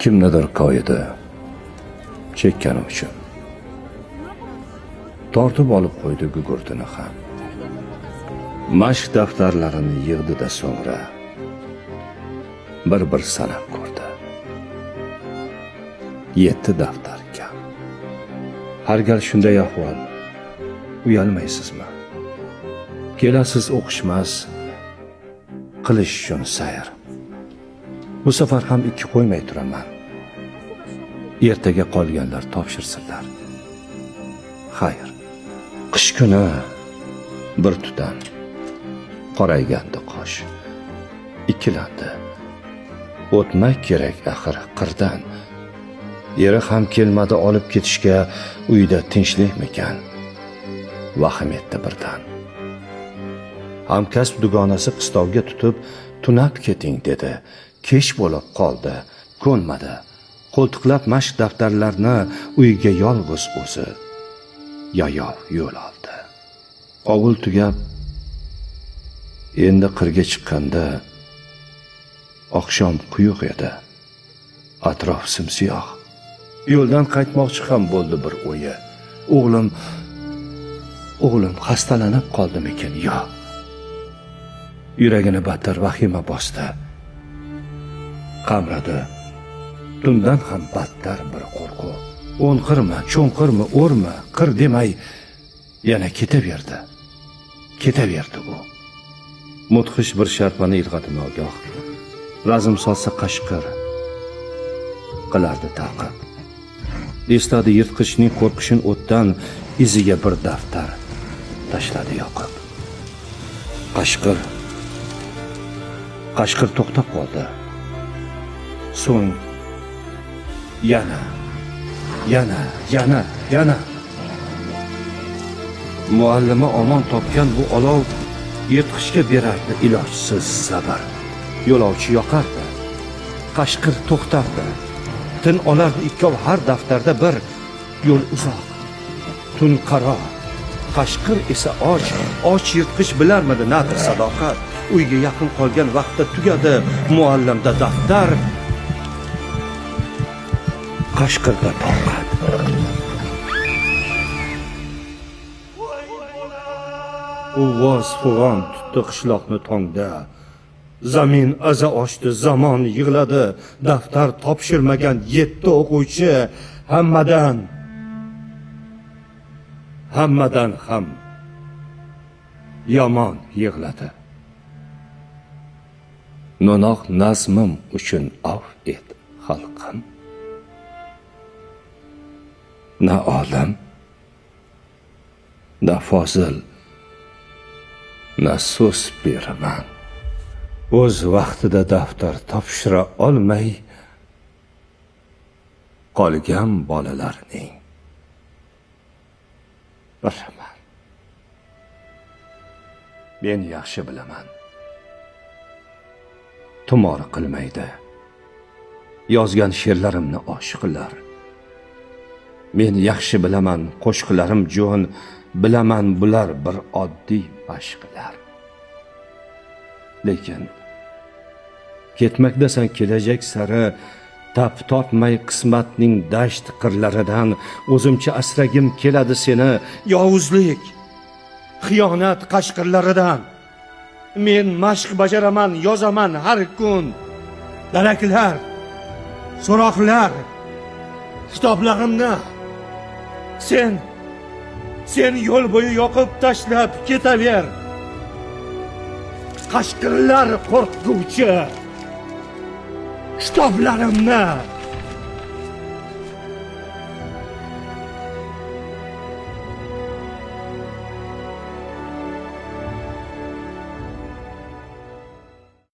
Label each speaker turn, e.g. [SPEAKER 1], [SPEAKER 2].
[SPEAKER 1] Kimnidir koyidi chekkani uchun. Tortib olib qo'ydi gugurtini ham. Mashq daftarlarini yig'di-da so'ngra bir-bir sanab ko'rdi. 7 daftar kam. Har gal shunday ahvol. Uyalmaysizmi? Kelasiz o'qishmas, qilish uchun sayr. Bu safar ham 2 qo'ymay turaman. Ertaga qolganlar topshirsinlar. Xayr. Qish kuni bir tutam qoraygandi qosh. Ikkilandi. O'tmak kerak axir qirdan. Eri ham kelmadi olib ketishga, uyda tinchlikmikan? Vahm etdi birdan. Hamkasb dugonasi qistovga tutib, tunab keting dedi. Kech bo'lib qoldi, ko'nmadi. Qo'ltiqlab mashq daftarlarini uyga yolg'iz o'zi yayov yo'l oldi. Ovul tugab, endi qirga chiqqanda oqshom quyuq edi. Atrof simsiyoh. Yo'ldan qaytmoqchi ham bo'ldi bir o'yi. O'g'lim xastalanib qoldimikin yo? Yuragini battar vahima bosdi. Qamradi. Tundan ham battar bir qo'rquv. O'nqirmi, cho'nqirmi, o'rmi, qir demay yana ketaverdi. Ketaverdi u. Mudhish bir sharpani ilg'adi nogoh. Razm solsa qashqir qilardi taqib. Esladi yirtqichning qo'rqishin o'tdan, iziga bir daftar tashladi yoqib. Qashqir to'xtab qoldi. So'ng yana, yana, yana, yana. Muallima omon topgan bu olov yirtqichga berardi ilojsiz sabr. Yo'lovchi yoqardi. Qashqir to'xtardi. Tin olardi ikkov har daftarda bir. Yo'l uzoq. Tun qaro. Qashqir esa och, och yirtqich bilarmidi nadir sadoqat. Uyga yaqin qolgan vaqtda tugadi muallimda daftar. Qashqirda toqat. Uvvos fig'on tutdi qishloqni tongda. Zamin aza ochdi, zamon yig'ladi. Daftar topshirmagan 7 o'quvchi hammadan ham yomon yig'ladi. No'noq nazmim uchun af et xalqim. Na olim, na fozil, na so'z beraman. O'z vaqtida daftar topshira olmay qolgan bolalarning biriman. Men yaxshi bilaman. Tumor qilmaydi. Yozgan she'rlarimni oshiqlar. Men yaxshi bilaman, qo'shiqlarim jo'n, bilaman bular bir oddiy mashqlar. Lekin ketmakdasan kelajak sari, tap tortmay qismatning dasht qirlaridan o'zimcha asragim keladi seni yovuzlik, xiyonat qashqirlaridan. Men mashq bajaraman, yozaman har kun. Daraklar, so'roqlar, kitoblarimni sen yo'l bo'yi yoqib tashlab ketaver. Qashqirlar qo'rqguvchi kitoblarimni.